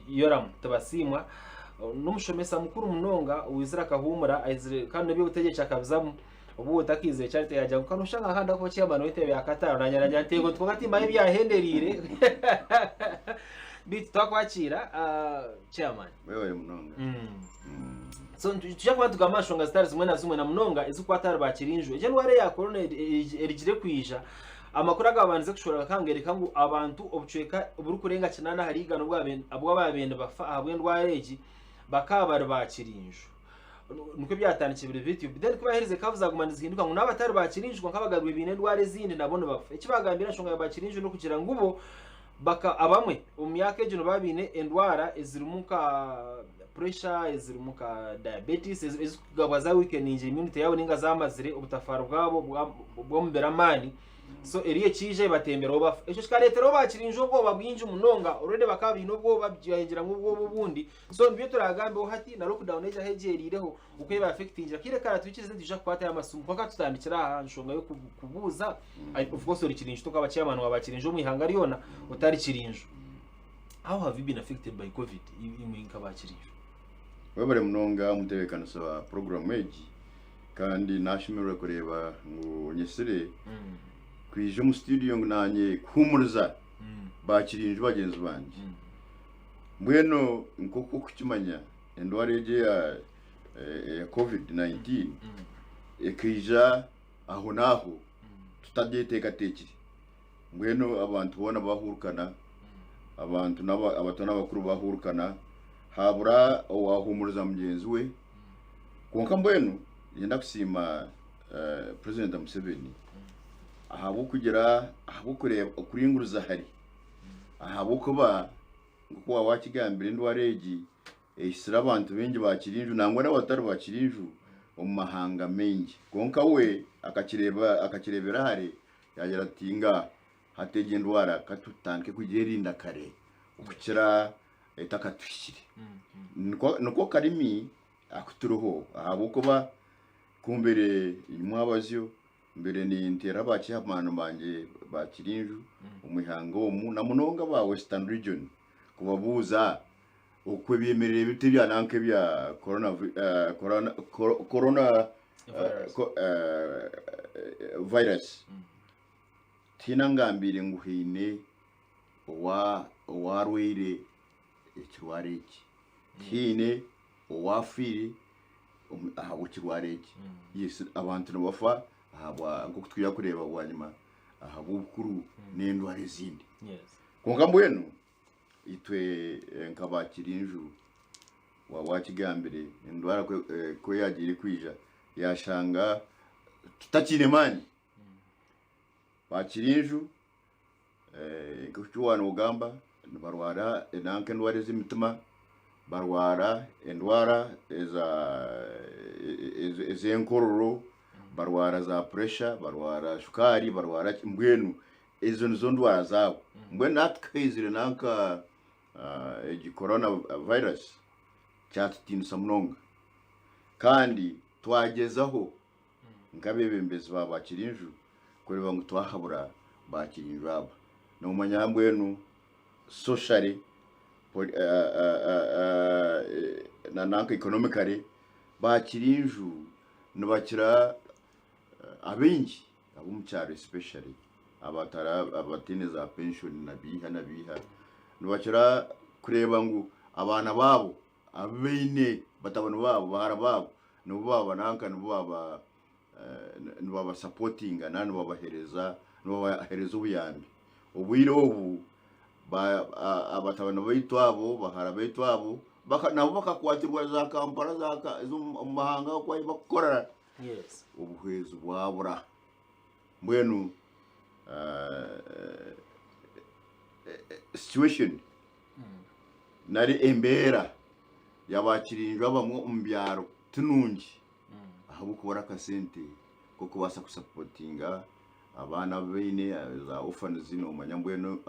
Yoram Tibasiimwa n'omushomesa mukuru munonga owaizire akahuumura aizire kandi n'eby'obutegyeki akabizamu obu otakaizire Charity yaagira ngu kanoshanga nka ndakuba chairman w'entebe ya kataano nanye aragira nti ego kwonka timanya ebyahendereire beitu twakwakiira chairman. Webale munonga. So nituija kuba nitugamba aha nshonga zitari zimwe na zimwe na munonga ezikukwata ahari bakirinju. Egi endwara eya corona erigire kwija, amakuru agabandize kushohora gakangereka ngu abantu obucweka oburikurenga kinaana ahari igana obw'ababaire nibafa ahabw'endwara egi bakaba bari bakirinju. Nikwo byatandikire biri bityo. Then kubaherize curve zaguma nizihinduka ngu n'abatari bakirinju kwonka bagarwire baine endwara ezindi nabo nibafa. Eki bagambire aha nshonga ya bakirinju n'okugira ngu bo Baka abamwe omu myaka egyo nibaba baine endwara ezirimu nka pressure, ezirimu nka diabetes, ezikugabwa za weakening immunity yaabo ninga zamazire obutafaari bwabo bw'omubiri amaani. So eriyo ekiija ebatemberaho bafa. Ekyo kikareeteraho baakirinju obwoba bwingi munonga. Already bakaba baine obwoba byayongyeramu obwoba obundi. So nibyo turaagambeho hati na lockdown egi ahu egyeriireho oku eba affectingire. Akaire karatwikirize nitwija kukwatayo amasimu kwonka tutandikire aha nshonga y'okubuuza. Of course ori kirinju tokaba chairman wa bakirinju omu ihanga ryona otari kirinju. How have you been affected by covid imwe nka bakirinju? Webale munonga omutebeekanisa wa puroguramu egi kandi nashemererwa kureeba ngu onyetsire kwija omu studio ngu naanye kuhuumuriza bakirinju bagyenzi bangye. Mbwenu nk'oku orikukimanya endwara egi eya eya covid 19 ekaija ahonaaho tutabyeteekateekire. Mbwenu abantu boona bahuurukana, abantu abato n'abakuru bahuurukana, habura owaahuumuriza mugyenzi we. Kwonka mbwenu niinyenda kusiima Purezidenti Museveni ahabw'okugira ahabw'okureeba okuringuriza hare ahabw'okuba nk'oku waaba waakigambire endwara egi Ehisire abantu baingi ba Kirinju nangwa n'abatari ba Kirinju omu mahanga maingi. Kwonka we akakireeba akakireebera hare yaagira ati, Nga hati egi endwara ka tutandike kugyerinda kare okukira etakatuhikire. Nikwo nikwo karimi aku turiho ahabw'okuba ku mbere mwabazyo mbere ninteera ba chairman bangye ba Kirinju omu ihanga omu na munonga aba Western Region kubabuuza Oku ebyemerero ebiti ebya nanka ebya corona corona corona virus tihaine angambiire ngu haine owa owarwaire ekirwara eki tihaine owafiire ahabw'ekirwara eki yes abantu nibafa ahabwa nk'oku twija kureeba bwanyima ahabw'obukuru n'endwara ezindi kwonka mbwenu Itwe nka ba Kirinju waaba wakigambire endwara ku yagiire kwija yashanga tutakiine maani. Ba Kirinju nk'oku waaba nogamba nibarwara nanka endwara ez'emitima, barwara endwara ez'enkororo, barwara za puresha, barwara shukaari, barwara ki mbwenu Ezo nizo ndwara zaabo. Mbwenu hati ku haizire nanka egi corona virus kyatutiinisa munonga kandi twagyezaho nk'abeebembezi ba Bakirinju kureeba ngu twahabura Bakirinju aba. Noomanya mbwenu socially na nanka economically Bakirinju nibakira abaingi. Ab'omu kyaro especially abataine za pension na biiha na biiha nibakira kureeba ngu abaana baabo abu baine batabani baabo bahara baabo nibo baaba nanka nibo baaba nibabasapotinga nari nibabaheereza nibabaheereza obuyambi. Obwire obu batabani baitu abo bahara baitu abo nabo bakakwatirwa za Kampala omu mahanga ahu barikukora. Yes. Obuhwezi bwabura. Mbwenu situation nari embeera ya bakirinju abamwe omu byaro ti nungi ahabw'okubura akasente k'okubaasa kusapotinga abaana abu baine za orphans noomanya mbwenu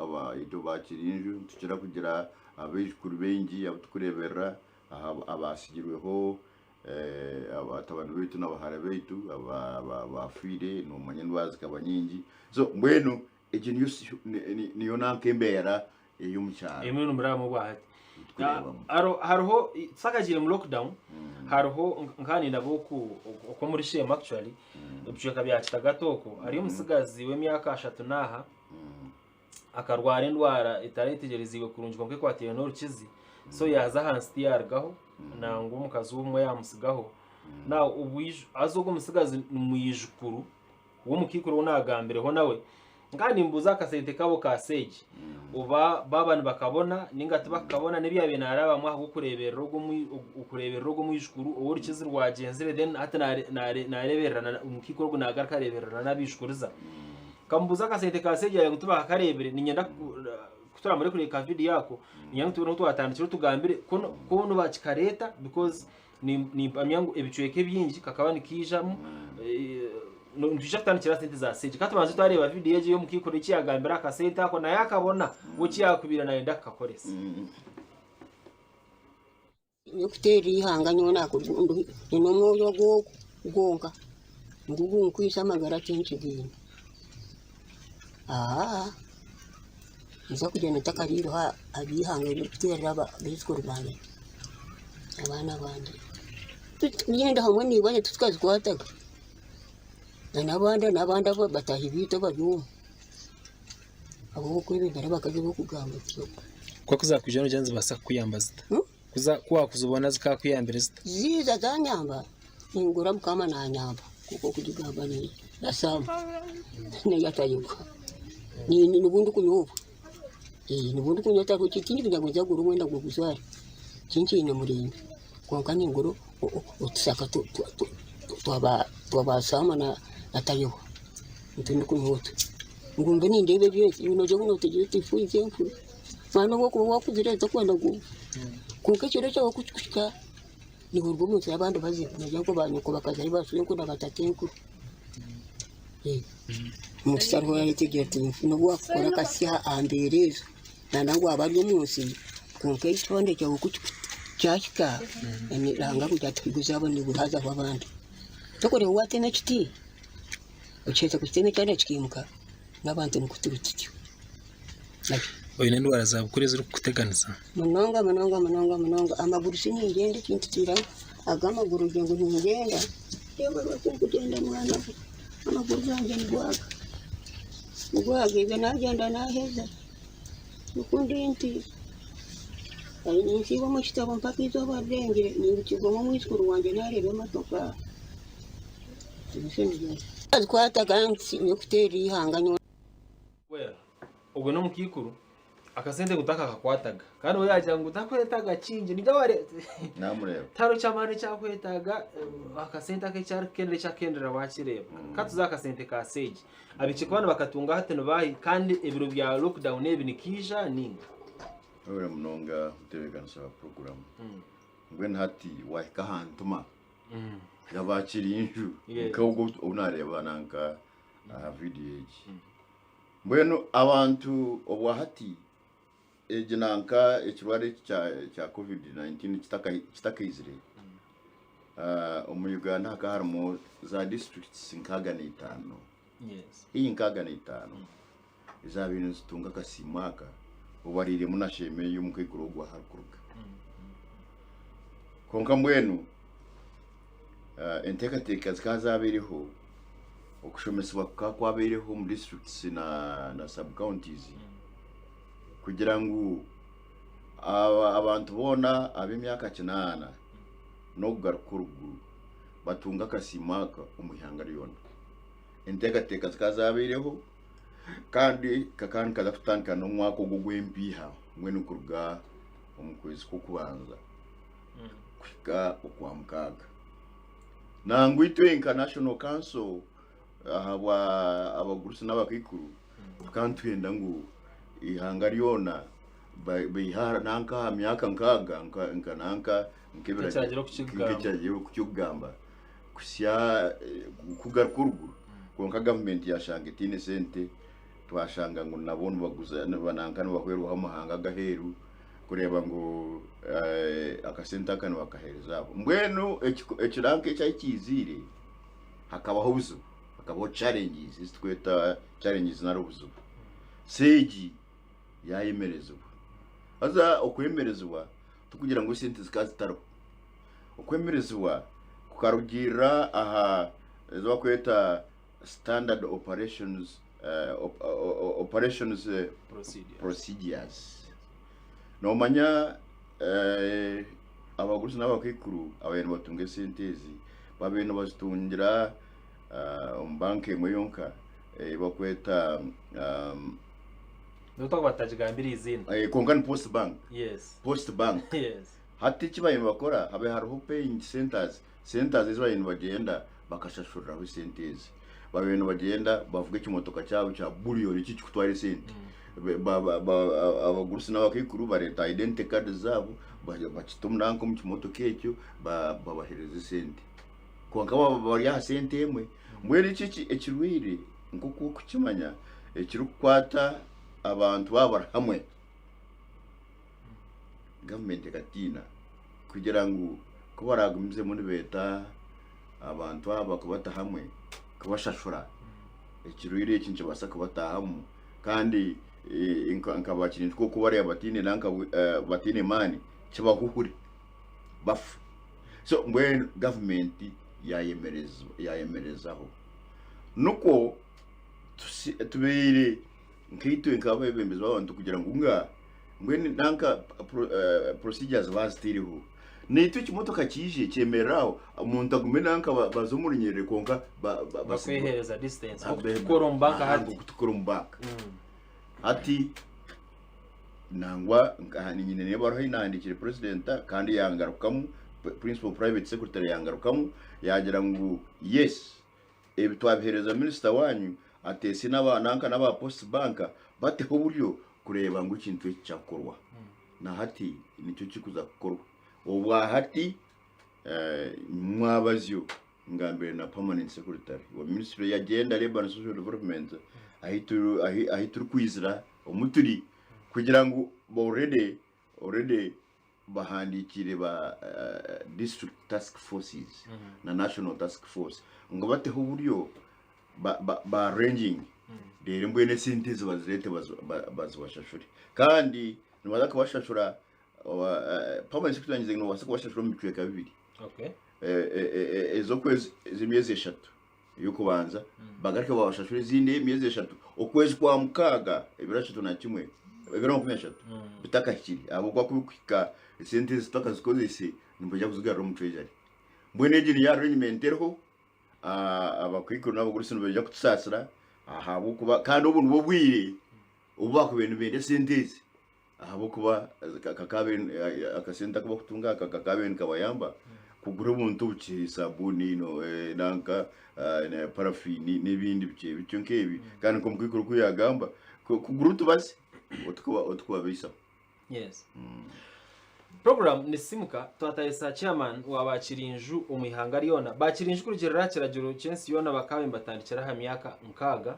itwe bakirinju nitukira kugira abaijukuru baingi abu turikureeberera abaatsigirweho Abatabani baitu na bahara baitu abaafiire noomanya endwara zikaba nyingi. So mbwenu egyo niyo nanka embeera ey'omu kyaro. Emwe nimurabamu obwa hati. Tukureebamu. Hariho tusakagiire mu lockdown hariho nka nindaba oku oku omuri Sheema actually ebicweka bya Kitagata okwo hariyo omutsigazi w'emyaka ashatu n'aha akarwara endwara etaretegyereziibwe kurungi kwonka ekwataine n'orukizi so yaaza ahansi tiyarugaho nangwa omukazi we omwe yaamutsigaho now obwiju haza ogwo omutsigazi ni mwijukuru w'omukaikuru ou naagambireho nawe nkaba nimbuuza akasente kaabo ka seegi oba baaba nibakabona ninga tibakukabona n'ebi yaabaire naarabamu ahabw'okureeberera ogwo okureeberera ogwo mwijukuru ou orukizi rwagyenzire then hati naareeberera omukaikuru ogu naagaruka areeberera n'abaijukuriza. Nkamubuuza akasente ka seegi yaagira ngu tibakakareebire niinyenda ku turamare kureeba ka vidiyo ako niinyenda ngu tubone oku twatandikire otugambire ku nibakikareeta because Nimpamya ngu ebicweka ebingi kakaba nikiijamu nitwija kutandikira aha sente za seegi. Ka tubanze twareeba vidiyo egi ey'omukaikuru eki yaagambire aha kasente ako naye akabona we eki yaakubaire naayenda kukakoresa. Nyokuteera eihanga nyowe nyine omwoyo gwonka nigwo gunkwitsa amagara tinkigaine. Ninza kugyenda ntakariireho aha b'eihanga ebirikuteerera abaijukuru bangye abaana bangye. Tukugyenda hamwe naibwe titukazikwataga n'abandi bataahi baitu abari omu ahabw'okwebembera abakazi ab'okugamba. Ku zakwija nogira nizibaasa kukuyamba zita? Ku wakuzibona zikakuyambire zita? Ziija zanyamba ningura mukama nanyamba kwonka okugigamba nasamba nayo atayebwa nibwo ndikunywa obwo nibwo ndikunywa tindikugira ngu ninza kugura omwenda ngu ngujware tinkiine murembe kwonka ningura otusaka twa Saama na Tayebwa nitwo ndikunywa otwo ngu mbe nindeeba eby'ensi nogira ngu noteegyera oti fuiza enfuru. Mwana obu orikuba waakuzire tokwenda ngu kwonka ekiro kyawe ku kirikuhika niiwe oruga omu nsi y'abandi bazibu nogira ngu baanyoko bakaza ahi baashwenkuru na baatatenkuru. Omuntu tariho yaayetegyera ati nobu waakukora akasya aha mbeera ezo nangwa waaba ari omu nsi kwonka ekihonde kyawe ku kyahika Ruhanga akugira ati higuza abo niiwe hazaho abandi. Tokureeba waatema ekiti okiheza kukitema ekyanda kikaimuka n'abantu nikwo turi tutyo. Oine endwara za bukuru ezirikukuteganisa? Munonga munonga munonga munonga amaguru tiningyenda ekintu kira aga amaguru gye ngu ningyenda yewe tindikugyenda mwana gwe amaguru gangye nigwaga nigwaga ebyo nagyenda naheza nikwo ndi nti ninsiiba omu kitabo mpaka eizooba rirengire ninkigwamu omwizukuru wangye nareeba emotoka. Zikwataga nti nyokuteera eihanga nyowe. Well, ogwe n'omukaikuru akasente ngu takakakwataga kandi we yagira ngu takwetaaga kingi ninga ware Namureeba. tihariho ky'amaani eki akwetaaga akasente ake eki arikukendera eki akendera wakireeba. Ka tuze aha kasente ka seegi. Abaishiki banu bakatunga hati nibaahi kandi ebiro bya lockdown ebi nikiija ninga? Webare munonga mutebeekanisa wa puroguraamu. Mbwenu hati waahika aha ntuma y'abakirinju nk'ogwo ou naareeba nanka aha vidiyo egi. Mbwenu abantu obwahati egi nanka ekirwara eki kya covid 19 kitakaizire, omu Uganda hakaba harimu za disiturikiti nkaaga na itaano, haihi nkaaga na itaano ezaabaire nizitunga akasiimo aka obariiremu na Sheema ei omukaikuru ogu ahu arikuruga. Kwonka mbwenu enteekateeka zikaba zaabaireho, okushomesibwa kukaba kwabaireho omu disiturikiti na sabu kawuntizi kugira ngu abantu boona ab'emyaka kinaana n'okugaruka oruguru batunge akasiimo aka omu ihanga ryona. Enteekateeka zikaba zaabaireho kandi kakaba nikaza kutandika n'omwaka ogu ogw'empiiha mbwenu kuruga omu kwezi kw'okubanza kuhika Okwamukaaga. Nangwa itwe nka National Council ahabwa abagurusi n'abakaikuru tukaba nitwenda ngu eihanga ryona baihe aha nanka aha myaka nkaaga nka nanka Nk'ekiragiro kukigamba. nk'ekiragiro kukigamba kuhitsya kugaruka oruguru kwonka gavumenti yashanga etaine sente twashanga ngu nabo nibaguza nanka nibahwerwaho amahanga ag'aheeru kureeba ngu akasente aka nibakaheereza abo. Mbwenu ekiranka eki ahi kiiziire hakabaho obuzibu, hakabaho challenges ezi turikweta challenges nari obuzibu. Seegi yaayemerezibwa. Haza okwemerezibwa. Tikugira ngu esente zikaba zitariho. Okwemerezibwa kukarugiirira aha ezi barikweta standard operations operations procedures. Noomanya abagurusi n'abakaikuru ababaire nibatunga esente ezi babaire nibazitungira omu banka emwe yonka ei barikweta N'obu twakuba tutagigambire eiziina. Kwonka ni Post Bank. Yes. Post Bank. Yes. Hati eki bariyo nibakora habe hariho paying centers, centers ezi bariyo nibagyenda bakashashuriraho esente ezi. Babaire nibagyenda bavuga ekimotoka kyabo kya bullion eki ekikutwara esente. Abagurusi n'abakaikuru bareeta identity card zaabo bakita omu nanka omu kimotoka ekyo babaheereza esente. Kwonka baba bari aha sente emwe. Mbwenu eki ekirwaire nk'oku orikukimanya ekirikukwata abantu baaba bari hamwe. Gavumenti ekatiina kugira ngu ku baraagumizemu nibeeta abantu aba kubata hamwe kubashashura, ekirwaire eki nikibaasa kubataahamu kandi nka bakintu nk'oku bariya bataine nanka bataine maani kibahuhure bafe. So mbwenu gavumenti yaayemerezaho. Nikwo tubaire nkaitwe nk'abeebembezi b'abantu kugira ngu nga mbwenu nanka procedures baazitaireho. Naitwe ekimotoka kiije kyemerere aho, omuntu agume nanka baze omu runyiriri kwonka Bakwehereza distance nk'oku tukukora omu banka hati. Nk'oku tukukora omu banka. Hati nangwa nyine n'ebaruha ei naahandiikire president kandi yangarukamu, principal private secretary yangarukamu yaagira ngu yes Ebi twabiheereza minisita waanyu ateese n'aba nanka n'aba Post Bank bateho oburyo kureeba ngu ekintu eki kyakorwa. Na hati nikyo kirikuza kukorwa. Obwa hati mwabazyo ngambire na permanent secretary wa ministry ya Gender, Labour and Social Development ahi turikwizira omu turi kugira ngu already already bahandiikire ba district task forces na national task force ngu bateho oburyo ba arranging reero mbwenu esente ezi bazireete bazibashashure kandi nibaza kubashashura permanent secretary ngize ngu nobaasa kubashashura omu bicweka bibiri ez'okwezi ez'emyezi eshatu ey'okubanza bagaruke babashashure ezindi emyezi eshatu okwezi kwa mukaaga ebiro ashatu na kimwe ebiro 30 bitakahikire ahabw'okuba kubikuhika esente ezi tutakazikozese nibaija kuzigarura omu treasury mbwenu egi niyo arrangement eriho abakaikuru n'abagurusi nibaija kutusaasira ahabw'okuba kandi obu nibwo bwire obu bakubaire nibenda esente ezi Ahabw'okuba akasente aku bakutunga aka kakaabaire nikabayamba kugura obuntu obukye sabuuni nanka parafiini n'ebindi bikye bityo nk'ebi kandi nk'omukaikuru oku yaagamba kugura otubazi otukubabaisaho. Yes. Program ni Simuka twatayesa chairman wa Bakirinju omu ihanga ryona. Bakirinju kurugirira aha kiragiro ky'ensi yoona bakaba nibatandikira aha myaka nkaaga.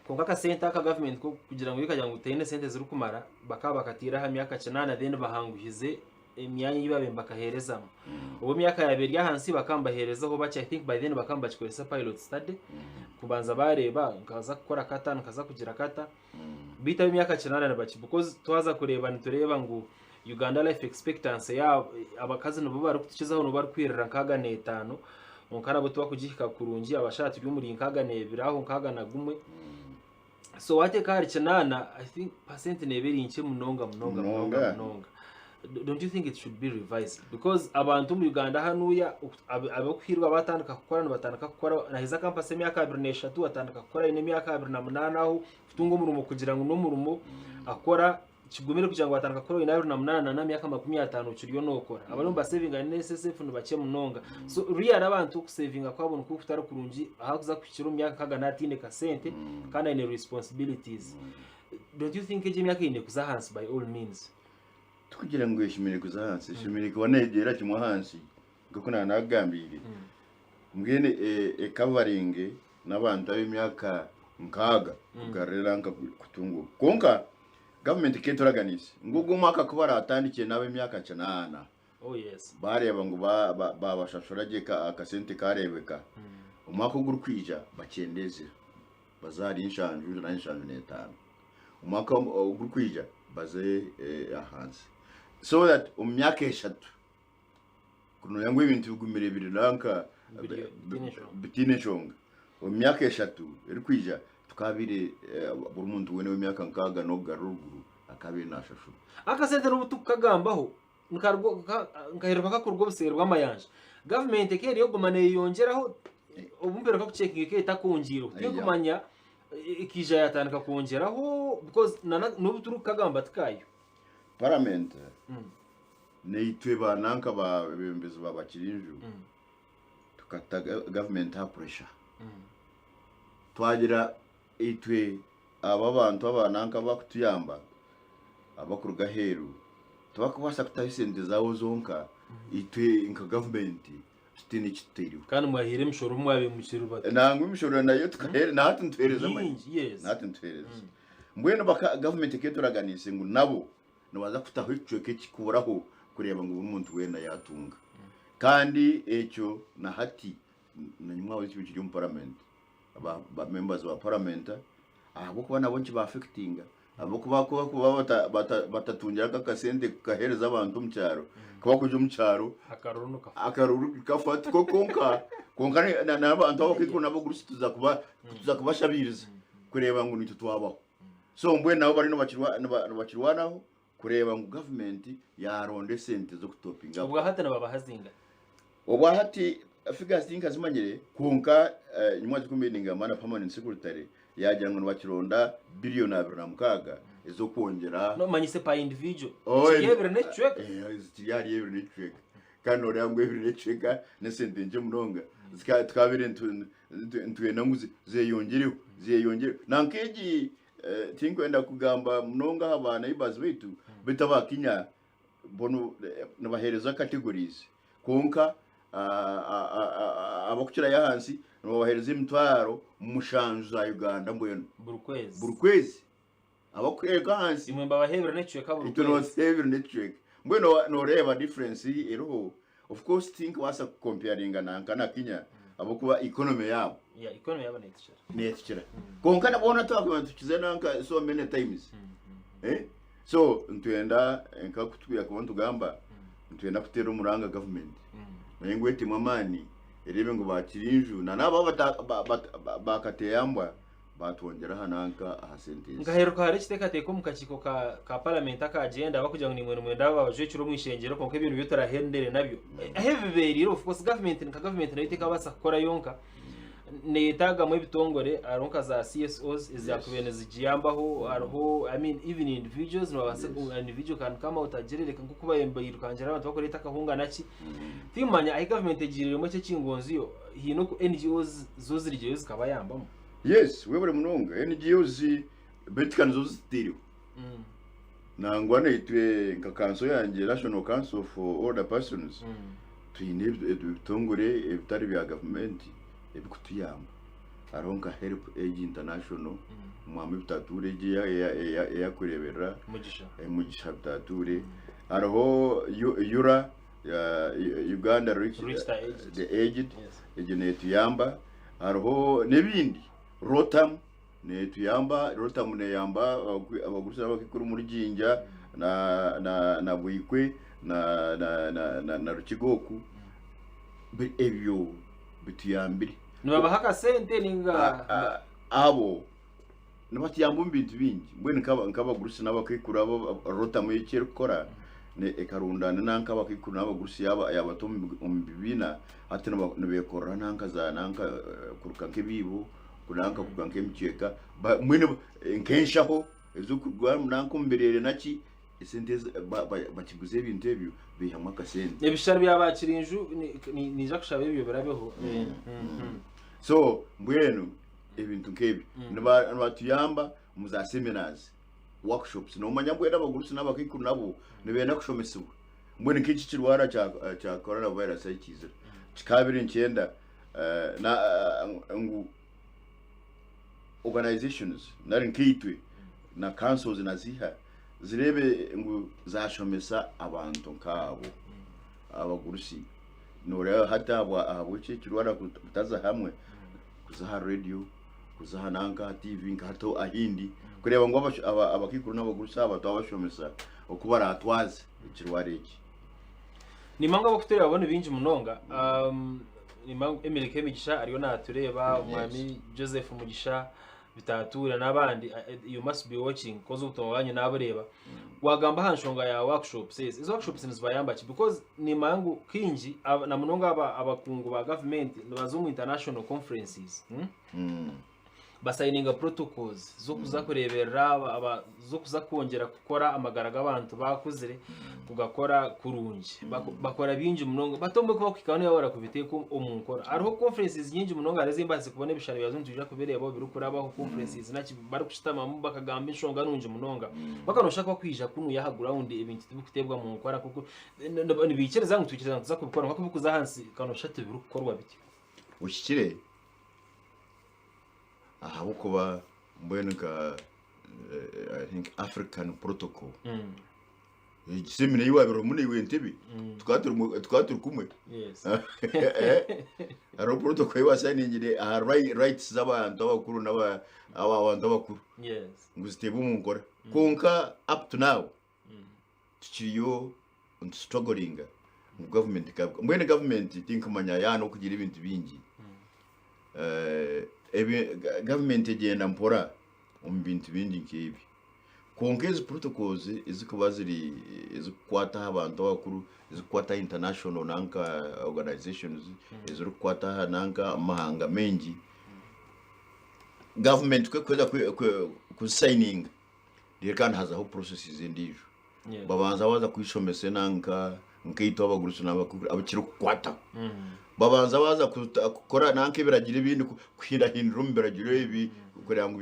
Kwonka akasente aka gavumenti ko kugira ngu ekagira ngu teine sente zirikumara bakaba bakataire aha myaka kinaana then bahanguhize emyanya ei baabaire nibakaheerezamu. Obu emyaka yaaba eri ahansi bakaba nibaheerezaho bakye I think by then bakaba nibakikoresa pilot study kubanza baareeba nkaza kukora kata nkaza kugira kata beitu ab'emyaka kinaana nibaki because twaza kureeba nitureeba ngu Uganda life expectancy yaabo abakazi nibo barikutukizaho nibo barikwirira nkaaga n'etaano kwonka nabo tibakugihika kurungi abashaija turi omuri nkaaga n'ebiri aho nkaaga na gumwe so wateeka ahari kinaana I think percent neeba eri nkye munonga munonga munonga Munonga. munonga don't you think it should be revised because abantu omu Uganda hanuya ab'okuhiirwa batandika kukora nibatandika kukora naheza campus emyaka 23 atandika kukora aine emyaka 28 aho kutunga omurimo kugira ngu n'omurimo akora Kigumire kugira ngu watandika kukora oine 28 na myaka 50 okiriyo nokora. Abariyo nibasevinga NSSF ni bakye munonga. So really abantu okusevinga kwabo nikwo kutari kurungi ahakuza kuhikira omu myaka nkaga nataine kasente kandi aine responsibilities. Don't you think egyo emyaka eine kuza ahansi by all means? Tikugira ngu eshemereire kuza ahansi, eshemereire kuba negyera kimwe ahansi nk'oku naanakugambiire. Mbwenu ekavaringe n'abantu ab'emyaka nkaaga kugarurira nka kutunguuka. Kwonka Gavumenti eketuraganiise ngu ogu omwaka ku baraatandikye n'ab'emyaka kinaana Oh yes. baareeba ngu baabashashura gye akasente kaareebeka, omwaka ogurikwija bakyendeeze baze ahari nshanju nari nshanju n'etaano. Omwaka ogurikwija baze ahansi. So that omu myaka eshatu kunoya ngu ebintu bigumire biri nanka Biri- bitiine nshonga. bitiine nshonga omu myaka eshatu erikwija tukabaire eh, buri muntu weena ow'emyaka nkaaga n'okugarura oruguru akabaire nashashurwa. Akasente n'obu tukukagambaho nkarwo- ka- nkaheruka kakuruga obuseeri bw'amayanja. Gavumenti eka eriyo kuguma neeyeyongyeraho obu mperuka kucekinga eka etakongiireho. Tinkumanya ekaija yatandika kwongyeraho because na n'obu turikukagamba tikaayo. Paramenti naitwe ba nanka babembezi ba Bakirinju tukata gavumenti aha pressure. Twagira itwe aba abantu aba nanka abakutuyamba abakuruga aheeru tibakubaasa kutaho esente zaabo zonka itwe nka gavumenti tutaine eki tutaireho. Kandi mwahaire emishoro obu mwabaire mukiri bato. Nangwa emishoro nayo tukaheereza na hati nituheereza manya. Mingi, yes. Na hati nituheereza. Mbwenu baka gavumenti eketuraganiise ngu nabo nibaza kutaho ekicweka ekikuraho kureeba ngu buri muntu weena yaatunga. Kandi ekyo na hati nanyimwe aho kiri omu paramenti. Ba ba members ba paramenta ahabw'okuba nabo nikiba affectinga ahabw'okuba ku bakuba bata bata batatungire ako akasente kukaheereza abantu omu kyaro ku bakuja omu kyaro Akaruru nikafa. akaruru kafa tiko konka konka ne- na- n'abantu abakaikuru n'abagurusi tuza kuba tuza kubashabiiriza kureeba ngu nitwe twabaho so mbwenu nabo bariyo nibakirwa niba- nibakirwanaho kureeba ngu gavumenti yaaronda esente z'okutopinga up. Obwa hati nibabaha zingahi? Obwa hati figures tinkazimanyire kwonka nyimwe ku ningamba na permanent secretary yagira ngu nibakironda billion 26 ez'okwongyera. No manyise per individual. Oh, Kiri ebiri n'ekicweka. Eh, zikiri ahari ebiri n'ekicweka. Kandi nooreeba ngu ebiri n'ekicweka n'esente nkye munonga. Zika- Tukabaire nitu- nitu- nitwenda ngu zi- zeyongyereho, zeyongyereho. Na nk'egi eh, tinkwenda kugamba munonga aha ba neighbors baitu, beitu aba Kenya bo nibaheereza categories kwonka abakukirayo ahansi nibabaheereza emitwaro mushanju za Uganda mbwenu Buri kwezi. Buri kwezi abakuheereka ahansi. Imwe mbabaha ebiro n'ekicweka buri Itwe kwezi. nibatuha ebiro n'ekicweka. Mbwenu nooreeba difference eriho. Of course tinkubaasa kucomparinga nanka na Kenya ahabw'okuba economy yaabo. Yeah, economy yaabo neetukira. Neetukira. Kwonka na boona twakuba nitukiza nanka so many times. Eh? So nitwenda nka ku twakuba nitugamba nitwenda kuteera omuranga government nayo ngu etemu amaani ereebe ngu baakira enju na n'abo abata- ba- ba- ba- baakateyambwa baatwongyera aha nanka aha sente ezi. Nkaheruka hariho ekiteekateeko omu kakiiko ka, ka paramenti aka gender bakugira ngu naimwe nimwenda babajwekyere omu ishengyero kwonka ebyo nibyo turahendere nabyo. Ahu ebi bibeereire of course government nka government nayo tekabaasa kukora yonka. Neyetaagamu ebitongore hariho nka za CSOs ezaakubaire nizigiyambaho hariho I mean even individuals nibabaasa Yes. individual can come out agire reka nk'oku bairukangira abantu bakureeta akahunga naki. Timmanya ahi government egiiriremu eki ekingonziyo haine oku NGOs zo zirigyeyo zikabayambamu. Yes, webare munonga. NGOs beitu ka nizo zituteireho. Nangwa naitwe nka kanso yangye National Council for Older Persons twine ebitongore ebitari bya gavumenti ebikutuyamba. Hariho nka Help Age International, Mwami Bitature egyo eyakureberera Mugisha. Mugisha Bitature. Hariho URA, Uganda Reach Reach the Aged. the Aged, Yes. egyo netuyamba. Hariho n'ebindi, Rotam Netuyamba, Rotamu neyamba abagurusi n'abakaikuru omuri Jinja na na na Buikwe na na na na, na Rukiga oku. Ebyo bituyambire. Nibabaha akasente ninga Abo nibatuyamba omu bintu bingi. Mbwenu nk'abagurusi n'abakaikuru abo Rotamu eki erikukora ekarundaana nanka abakaikuru n'abagurusi yaabata omu bibiina hati nibeekorera nanka za nanka kuruka nk'ebiibo Kuranka kugura nk'emikyeka ba- mbwenu nk'enshaho ez'okugura nanka omu bireere naki esente ezi ba- ba- bakiguza ebintu ebyo baihamu akasente. Ebishushani bya Bakirinju ni- ni- niija kushaba ebyo birabeho. So mbwenu ebintu nk'ebyo niba- nibatuyamba omu za seminars, workshops. Noomanya mbwenu abagurusi n'abakaikuru nabo nibenda kushomesibwa. Mbwenu nk'eki kirwara kya kya corona virus ahi kiizire, kikaabire nikyenda na ngu organizations nari nkaitwe na councils na ziiha zireebe ngu zashomesa abantu nkaabo abagurusi. Noreeba hati ahabw'eki ekirwara kutaza hamwe, kuza aha radio, kuza aha nanka aha TV nka hati ahindi kureeba ngu abakaikuru n'abagurusi aba twabashomesa oku baratwaze. ekirwara eki. Nimanya ngu abarikutureeba bo ni baingi munonga. Nimanya ngu Emily Kemigisha ariyo naatureeba, Omwami Joseph Mugisha, Bitaatuura n'abandi. You must be watching coz obutumwa bwanyu naabureeba. Waagamba aha nshonga ya workshops ezi, ezi workshops nizibayamba ki? Because nimanya ngu kaingi na munonga abakungu ba gavumenti nibaza omu international conferences. Basayininga protocols z'okuza kureeberera aba z'okuza kwongyera kukora amagara g'abantu baakuzire kugakora kurungi. Bakora bingi munonga but obumwe ku bakuhika hanu yaabura kubiteeka omu nkora. Hariho conferences nyingi munonga hariho ezi mbaasize kubona ebishushani byazo nitwija kubireeba ebirikurabaho conferences naki barikushutamamu bakagamba enshonga nungi munonga. Kwonka nooshusha ku bakwija kunuya aha ground ebintu tibikuteebwa mu nkora nk'oku nibaikiriza ngu twikiriza ngu nituza kubikora kwonka ku birikuza ahansi nooshusha tibirikukorwa bityo. Ohikire ahabw'okuba mbwenu nka I think African protocol egi semina ei waabire orimu naiwe Entebbe tukaba turimu tukaba turi kumwe Yes. hariho protocol ei wasainingire aha rights z'abantu abakuru n'aba aba abantu abakuru Yes. ngu ziteebwe omu nkora kwonka up to now tukiriyo nitustrugglinga ngu gavumenti ekabikora. Mbwenu gavumenti tinkumanya yaaba n'okugira ebintu bingi, gavumenti egyenda mpora omu bintu bingi nk'ebi. Kwonka ezi protocols ezikuba ziri ezikukwata aha bantu abakuru, ezikukwata aha international nanka organisations, ezirikukwata aha nanka amahanga maingi, gavumenti ku erikuheza kuzisayininga, reero kandi hazaho processes endiijo. Babanza baza kwishomesa enanka nkaitwe abagurusi n'abakuru abu kirikukwataho. Babanza baza kukora nanka ebiragiro ebindi kuhindahindura omu biragiro ebi kureba ngu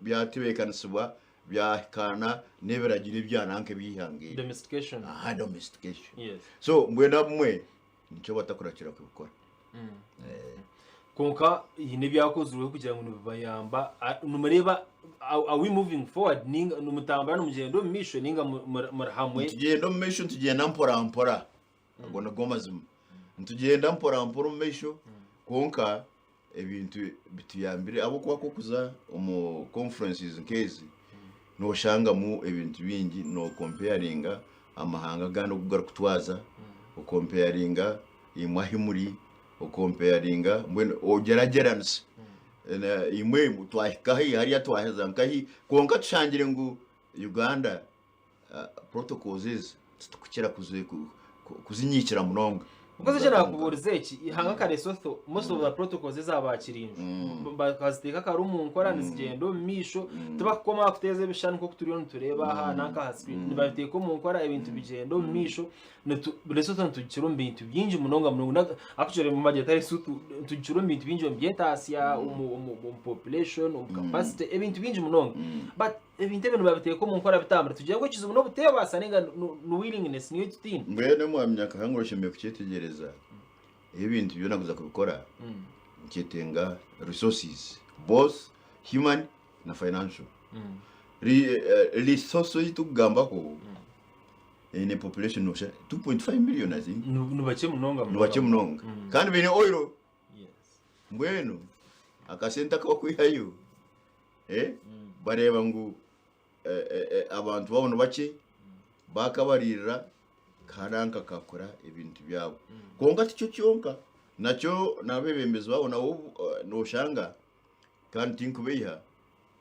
byatebeekanisibwa byahikaana n'ebiragiro ebya nanka eby'eihanga eri. Domestication. Aha domestication. Yes. So mbwenu abamwe nikyo batakurakira kubikora. Kwonka haine ebyakozirweho kugira ngu nibibayamba nimureeba are we moving forward ninga nimutambura nimugyenda omu maisho ninga muri hamwe? Nitugyenda omu maisho nitugyenda mpora mpora ago nigo mazima nitugyenda mpora mpora omu maisho kwonka ebintu bituyambire ahabw'okuba ku orikuza omu conferences nk'ezi nooshangamu ebintu bingi nookomparinga amahanga agandi oku garikutwaza okomparinga imwe ahi muri okompeyaringa mbwenu ogyeragyeranisa imwe twahika hi hariya twaheza nkahi kwonka tushangire ngu Uganda protocols ezi titukukira kuzinyiikira munonga. Because eki nakubuurize eki ihanga nka Lesotho most of the protocols eza bakirinju bakaziteeka kare omu nkora nizigyenda omu maisho tibakukoma aha kuteeza ebishushani nk'oku turiyo nitureeba aha nanka aha screen nibabiteeka omu nkora ebintu bigyenda omu maisho Lesotho nitugikira omu bintu bingi munonga munonga actually mumagye ta Lesotho nitugikira omu bintu bingi omu by'entaasya omu omu omu population omu capacity ebintu bingi munonga but ebintu ebyo nibabiteeka omu nkora bitambura tugire ngu ekizibu n'obuteebaasa nainga ni willingness niyo tutaine. Mbwenu Mwami Nyakahanga oshemereire kukyetegyereza ebintu byona kuza kubikora nikyetenga resources both human na financial. Resource ei turikugambaho eine population nosha 2.5 million I think. Ni bakye munonga Ni bakye munonga. Kandi baine oil. Mbwenu akasente aku bakwihayo eh, bareeba ngu eh, eh, eh, abantu baabo ni bakye bakabariirira karanka kakora ebintu byabo. Kwonka tikyo kyonka nakyo n'abeebembezi baabo nabo eh, noshanga kandi tinkubeiha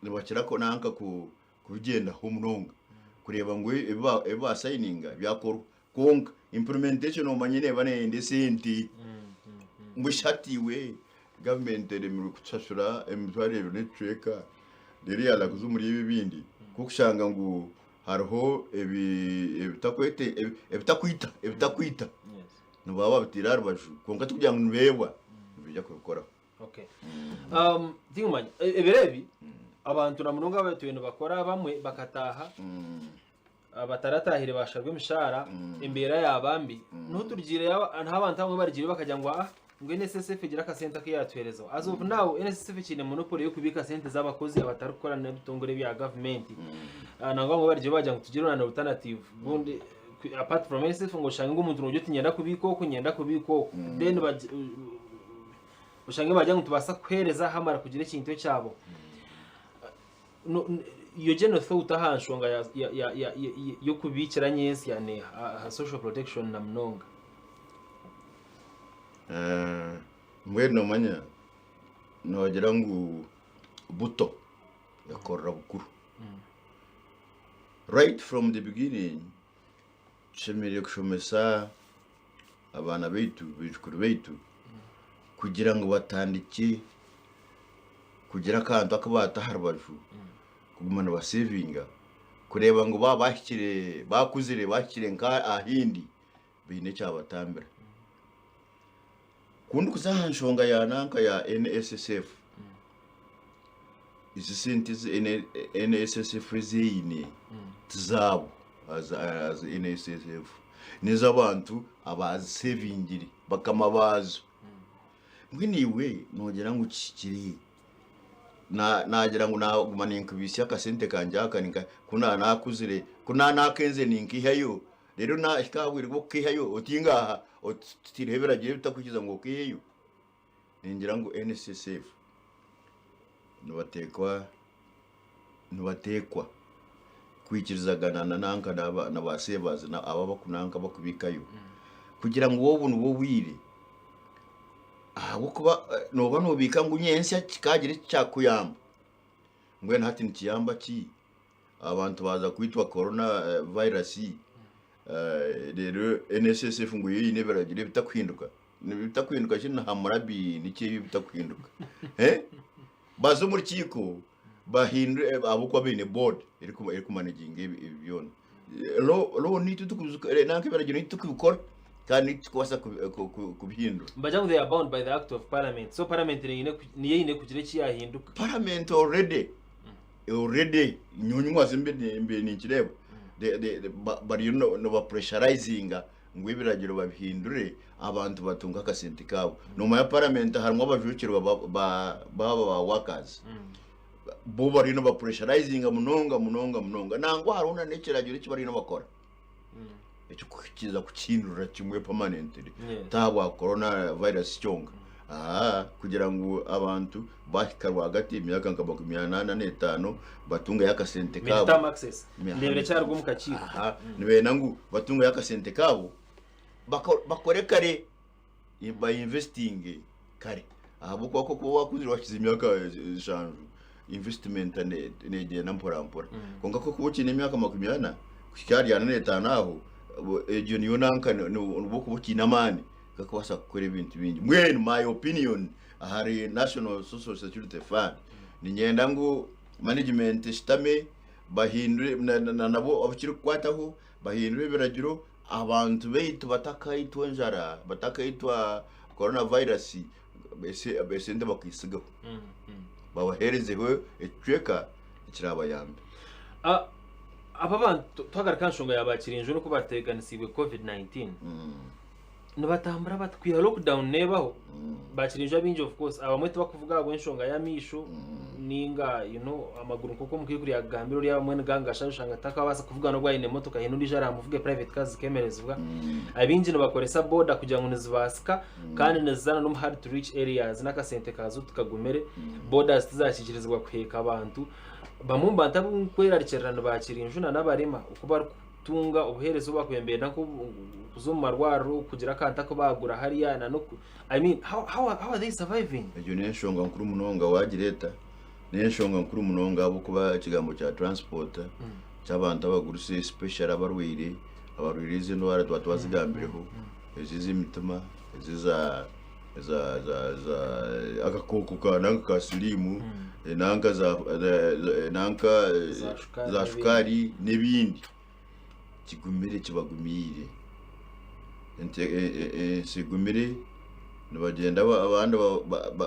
nibakira ku- nanka ku kubigyendaho munonga kureeba ngu ebi basayininga byakorwa kwonka implementation omanye neeba neyenda esente ngu shi hati iwe gavumenti eremirwe kutushashura emitwaro ebiri n'ekicweka reero yaaza kuza omuri ebi ebindi k'okushanga ngu hariho ebitakwita ebitakwita nibaba babiteire aha rubaju kwonka tikugira ngu nibeebwa nibaija kubikoraho. Okay. Um, tinkumanya ebiro ebi abantu na munonga abatwire nibakora abamwe bakataaha abataratahire basharwa emishahara embeera yaaba mbi niho turugiire yaaba- niho abantu abamwe barugiire bakagira ngu ah ngu NSSF egira akasente aku yaatuheerezaho as of now NSSF ekiine monopoly y'okubiika sente z'abakozi abatarikukora n'ebitongore bya gavumenti Ah, nangwa bamwe barugiire bagira ngu tugire an alternative bundi apart from NSSF ngu oshange ngu omuntu noogira oti niinyenda kubiika oku niinyenda kubiika oku then bagi- Oshange baagira ngu nitubaasa kukuheereza hamara kugira ekintu ekyabo. Your general thought aha nshonga ya, ya, ya, ya, ya, y'okubiikira nyentsya neeha aha social protection na munonga? Eh, mbwenu nomanya nogira ngu buto ekorera bukuru. Right from the beginning tushemereire kushomesa abaana baitu, baijukuru baitu kugira ngu batandikye kugira akantu aku baata aha rubaju kuguma nibasevinga kureeba ngu baaba bahikire baakuzire bahikire nka ahindi baine ekyabatambira. Ku ndikuza aha nshonga ya nanka ya NSSF, ezi sente ezi NSSF ezi eine tizaabo as NSSF n'ez'abantu abaazisevingire bakama baazo. Mbwenu iwe noogira ngu kihikire? Naagira ngu naaguma ninkubisya akasente kangye aka ku naakuzire ku naakenzire ninkaihayo Reero naahika aha bwire bw'okukaihayo oti ngaaha oti tutaireho ebiragiro ebitakwikiriza ngu okaiheyo. Ningira ngu NSSF nibateekwa nibateekwa kwikirizagana na nanka na ba savers aba abakunanka abakubiikayo kugira ngu obu nibwo bwire ahabw'okuba nooba noobiika ngu nyentsya kikaagira eki kyakuyamba mbwenu hati nikiyamba ki? Abantu baaza kwitwa corona virus reero NSSF ngu yo eine ebiragiro ebitakuhinduka. Ebitakuhinduka shi ni Hammurabi niki ebyo ebitakuhinduka? Baze omu rukiiko bahindure ahabw'okuba baine board erikumanaginga ebi byona. Law naitwe nanka ebiragiro naitwe tukubikora kandi naitwe tukubaasa kubihindura. Nibagira ngu they are bound by the act of parliament so parliament niyo eine kugira eki yahinduka. Parliament already Already nyowe nyimwaze mbe ninkireeba bariyo nibapressurizinga ngu ebiragiro babihindure abantu batunge akasente kaabo. Nomanya parliament harimu abajwekyerwa baaba ba workers bo bariyo nibapressurizinga munonga munonga munonga nangwa hariho na n'ekiragiro eki bariyo nibakora ekikuhikiiriza kukihindurira kimwe permanently ti ahabwa corona virus kyonka kugira ngu abantu bahika rwagati emyaka nka 45 batungeyo akasente kaabo. Midterm access. Ndebire kyaruga omu kakiiko. Nibenda ngu batungeyo akasente kaabo bakore kare ba investinge kare ahabw'okuba ku orikuba wakuzire wahikize emyaka nshanju investment negyenda mpora mpora kwonka ku orikuba okiine emyaka 40 kuhika ahari 45 aho egyo niyo nanka nobu orikuba okiine amaani gakubaasa kukora ebintu bingi. Mbwenu my opinion ahari National Social Security Fund niinyenda ngu management eshutame bahindure na nabo abu kirikukwataho bahindure ebiragiro abantu baitu batakaitwa enjara batakaitwa corona virus esente bakaitsigaho babaheerezeho ekicweka ekirabayambe. Aba abantu twagaruka aha nshonga ya bakirinju n'oku bateganisiibwe covid 19 nibatambura bata kwiha lockdown nebaho bakirinju abaingi of course abamwe tibakuvuga ahabw'enshonga y'amaisho ninga you know amaguru nk'oku omukaikuru yagambire ori abamwe nigangasha oshanga takabaasa kuvuga n'obu aine emotoka haine ondiijo aramuvuge private cars zikemerezibwa abaingi nibakoresa boda kugira ngu nizibaasika kandi niziza n'omu hard to reach areas n'akasente kaazo tikagumire bodas tizakiikirizibwa kuheeka abantu bamwe omu bantu abu nkwerarikirira nibakira enju na n'abarema oku barikutunga obuheereza obu bakubaire nibenda nk'okuza omu marwariro kugira akantu aku baagura hariya na n'oku I mean how, how, how are they surviving? Egyo n'enshonga nkuru munonga waagireeta, n'enshonga nkuru munonga ahabw'okuba ekigambo kya transport ky'abantu abagurusi especially abarwaire, abarwaire ezi endwara tuba twazigambireho, ezi ez'emitima, ezi eza za za za akakooko ka nanka ka siriimu, nanka za nanka Za shukaari za shukaari n'ebindi. Kigumire kibagumiire. Ensi egumire nibagyenda abandi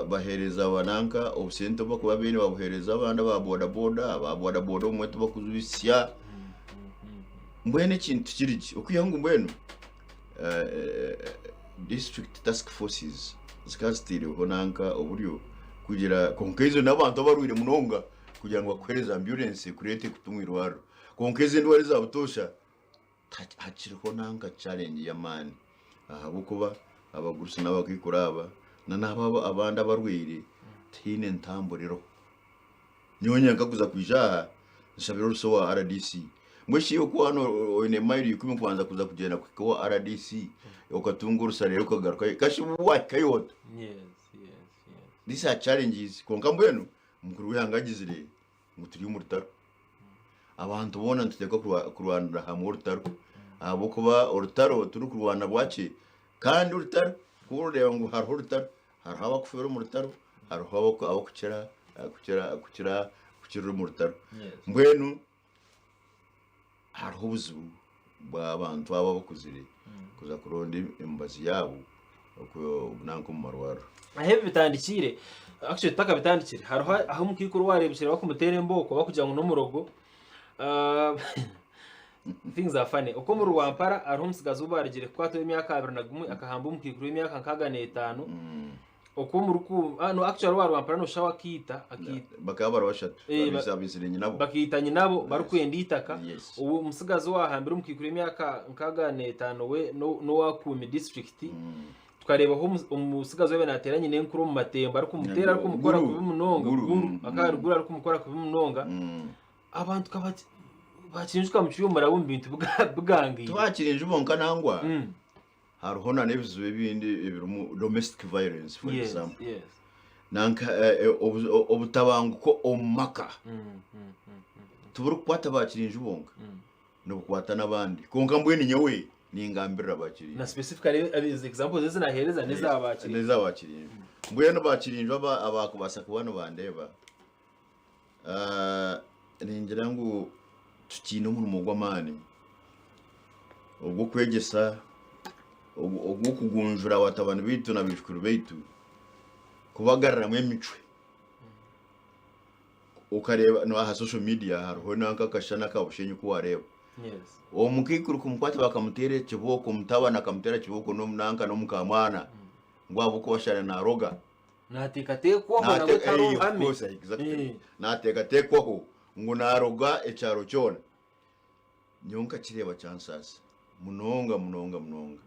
baheereza bananka obusente obu barikuba baine babuheereza abandi aba bodaboda, aba bodaboda obumwe tibakuzibitsya. Mbwenu ekintu kiri gye okwihaho ngu mbwenu district task forces zikaba zitaireho nanka oburyo kugira kwonka ezo n'abantu abarwaire munonga kugira ngu bakuheereze ambyurensi ekureete ekuta omu irwariro. Kwonka ezi endwara eza butoosha hakiriho nanka challenge y'amaani ahabw'okuba abagurusi n'abakaikuru aba n'abo abandi abarwaire tihaine ntamburiro. Nyowe nyenka kuza kwija aha. Nshabire orusa owa RDC. Mbwenu shi oku hanu oine mayiro ikumi kubanza kuza kugyenda kuhika owa RDC okatunga orusa reero okagarukayo kashi wahikayo ota? Yes, yes, yes. These are challenges kwonka mbwenu omukuru w'eihanga agizire ngu turi omu rutaro. Abantu boona nituteekwa kurwanira hamwe orutaro ahabw'okuba orutaro turikurwana bwakye kandi orutaro ku orikureeba ngu hariho orutaro hariho abakufeera omu rutaro hariho abakukira kukira kukira kukirira omu rutaro. Mbwenu hariho obuzibu bw'abantu abo abakuzire kuza kuronda emibazi yaabo nanka omu marwariro. Ahu ebi bitandikiire, actually tutakabitandikire, hariho ahu omukaikuru waareebekire barikumuteera embooko barikugira ngu n'omurogo. Ah, things are funny. Okwo omuri Rwampara hariho omutsigazi ou baarugire kukwata ow'emyaka 21 akahamba omukaikuru w'emyaka 65. Okwo omuri ku ah, no actually owa Rwampara noshusha we akaita akaita Bakaba bari bashatu Eh, abaitsire nyinabo. bakaita nyinabo barikwenda eitaka. Yes. Owu omutsigazi owaahambire omukaikuru w'emyaka 65 we n'owa Kuumi district. Tukareebaho omutsigazi owabaire naateera nyina enkuru omu matemba arikumuteera arikumukora Guru. kubi munonga. Guru. Guru. Akaba ari Guru arikumukora kubi munonga. Abantu ka bati bakirinjuka mucuri omuraba omu bintu bigangaire. Tibakirinju bonka nangwa hariho na n'ebizibu ebindi ebirimu domestic violence for example. Nanka obutabanguko omu maka tiburikukwata bakirinju bonka nibukwata n'abandi. Kwonka mbwenu nyowe ningambirira bakirinju. Na specifically ezi examples ezi naheereza n'eza bakirinju. N'eza bakirinju. Mbwenu bakirinju abakubaasa kuba nibandeeba Ningira ngu tukiine omurimo gw'amaani ogw'okwegyesa, ogw'okugunjura batabani baitu na baijukuru baitu kubagaruramu emicwe. Okareeba n'aha social media hariho nk'akashushani aka Bushenyi ku waareeba, omukaikuru kumukwata bakamuteera ekibooko, omutabani akamuteera ekibooko nanka n'omukaamwana ngu ahabw'okuba shana naaroga. Naateekateekwaho nabwo Naate- tari eh, of omuhame. course, exactly. Eh. Naateekateekwaho ngu naaroga ekyaro kyona. Nyowe nkakireeba kyansaasa munonga munonga munonga.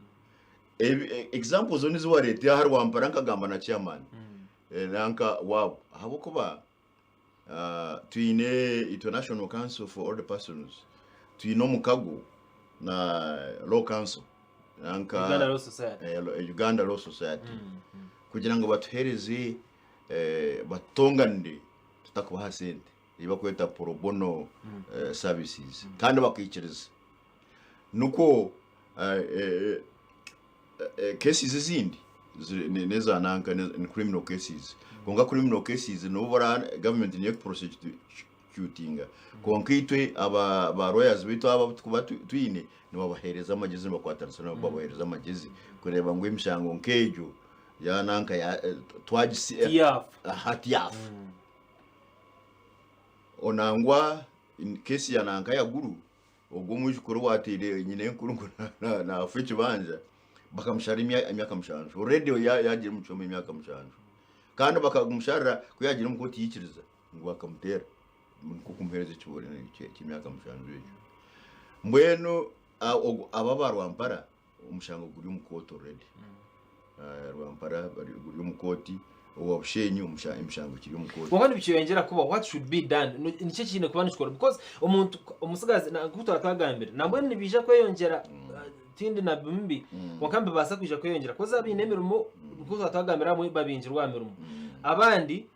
Ebi- e- Examples zoona ezi wareeta aha Rwampara nkagamba na chairman eh, nanka waabo ahabw'okuba ah, twine itwe National Council for Older Persons twine omukago na Law Council nanka Uganda Law Society. eh, Uganda Law Society kugira ngu batuheereze batutonganire tutakubaha sente ei barikweta pro bono services kandi bakaikiriza. Nikwo cases ezindi n'eza nanka ni criminal cases kwonka criminal cases nobu gavumenti niyo ekuprosecutinga kwonka itwe aba ba lawyers baitu aba abu turikuba twine nibabaheereza amagezi nibakwatanisa nabo babaheereza amagezi kureeba ngu emishango nk'egyo ya nanka ya twagisi Tiyaafa. aha tiyaafa. Onangwa case ya nanka ya Gulu ogwo omwijukuru owateire nyinenkuru ngu naafa ekibanja bakamushara emyaka mushanju already yaagira omu kyoma emyaka mushanju kandi bakamusharira ku yaagiire omu kooti yaikiriza ngu bakamuteera nikwo kumuheereza ekibonerezo ky'emyaka mushanju ekyo. Mbwenu aba aba Rwampara omushango guri omu kooti already. Rwampara guri omu kooti, owa Bushenyi emishango ekiri omu kooti. Kwonka nibikyeyongyera kuba what should be done? Niki ekiine kuba nikikorwa? Because omuntu omutsigazi nk'oku twaba twagambire nambwenu nibiija kweyongyera tindi nabbi mubi kwonka nibibaasa kwija kweyongyera coz abaine emirimo nk'oku twaba twagambire abamwe babingirwe aha mirimo abandi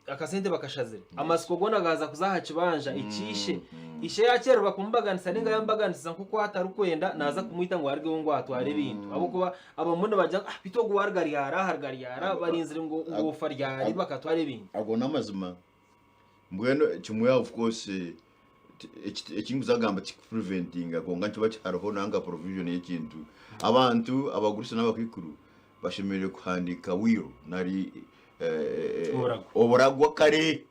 akasente bakashazire amatsiko goona gaaza kuza aha kibanja eky'ishe ishe yaakyererwa kumubaganisa nainga yaamubaganisiza nk'oku atarikwenda naaza kumwita ngu arugeho ngu atware ebintu ahabw'okuba abamwe nibagira ngu ah beitu ogu waaruga ryari aha aruga ryari aha barinzire ngu ngu ofa ryari bakatwara ebintu. Ago n'amazima mbwenu kimwe of course eki ndikuza kugamba tikikupreventinga kwonka nikiba hariho nanka provision y'ekintu abantu abagurusi n'abakaikuru Bashemereire kuhandiika will nari Oburagwa. oburagwa kare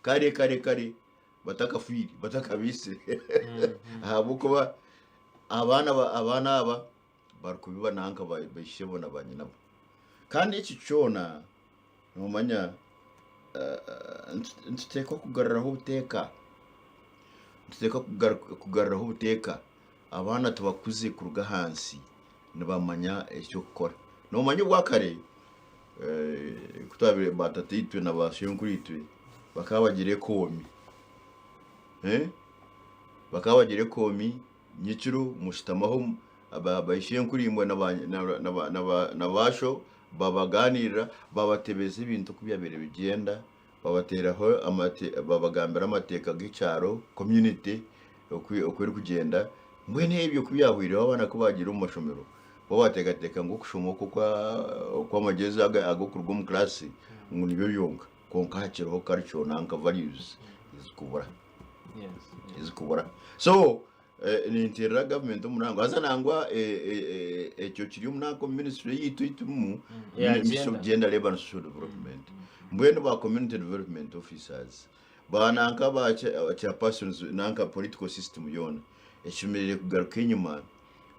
kare kare kare batakafiire batakabaitsire ahabw'okuba abaana ba- abaana aba barikubiba nanka ba- baishebo na banyinabo kandi eki kyona nomanya nituteekwa kugaruraho obuteeka nituteekwa kugaruraho obuteeka abaana tubakuze kuruga ahansi nibamanya eky'okukora. Noomanya obwa kare ku twabaire ba tataitwe na ba shwenkuriitwe bakaba bagira ekoomi. Eh? Bakaba bagira ekoomi nyekiro mushutamaho baishenkuriimwe na baasho babaganirira, babatebeza ebintu oku byabaire bigyenda, babateeraho babagambira amateeka g'ekyaro, community oku erikugyenda. Mbwenu ebyo ku byahweireho abaana ku baagiire omu mashomero, bo baateekateeka ngu okushoma oku okw'amagyezi ag'okuruga omu kiraasi ngu nibyo byonka. Kwonka hakiriho culture nanka values ezikubura. Ezikubura. So ninteerera gavumenti omurango haza nangwa ekyo kiri omu nanka omu ministry yaitu ei turimu, Eya Ministry of gender. Gender, Labour and Social Development. Mbwenu ba community development officers ba nanka ba chairpersons nanka political system yoona eshemereire kugaruka enyima